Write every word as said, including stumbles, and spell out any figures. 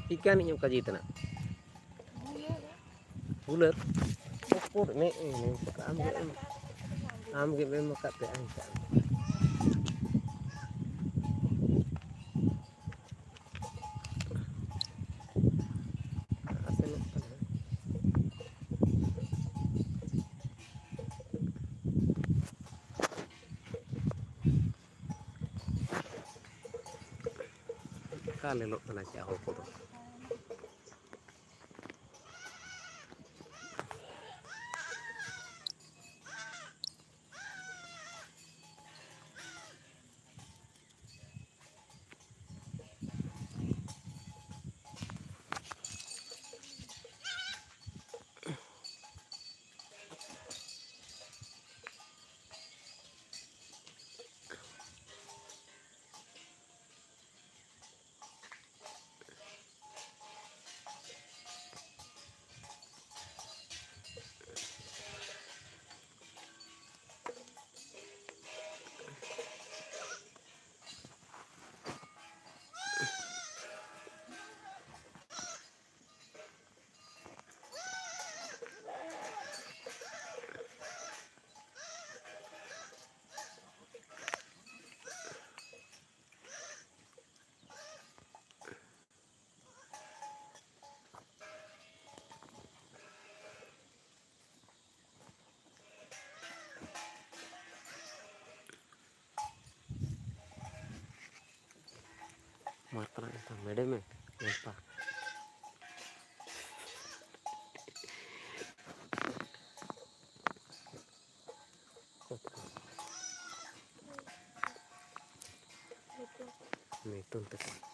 ᱪᱤᱠᱟᱹᱱᱤᱡ ᱚᱱᱠᱟ ᱡᱤᱣᱤ ᱛᱟᱱᱟᱜ? ᱵᱩᱞᱟᱹᱨ? ᱩᱠᱩᱨ ᱮᱱᱮᱡ ᱮ ᱮᱱᱮᱡ ᱟᱠᱟᱫ? ᱟᱢ ᱜᱮ ᱮᱢ, ᱟᱢ ᱜᱮᱢ ᱮᱢ ᱟᱠᱟᱫ ᱛᱮ ᱟᱹᱧ ᱠᱟᱜ ᱟᱢ᱾ ᱟᱥᱮᱱᱚᱜ ᱠᱟᱱᱟ᱾ ᱚᱠᱟ ᱞᱮᱞᱚᱜ ᱠᱟᱱᱟ ᱪᱮᱫ ᱦᱚᱲ ᱠᱚᱫᱚ? ᱢᱟᱨ ᱛᱟᱞᱟᱝ ᱮᱱᱠᱷᱟᱱ ᱢᱮᱰᱮ ᱢᱮ, ᱢᱮᱛᱟ᱾ ᱢᱤᱛᱩᱱ ᱛᱟᱠᱚ᱾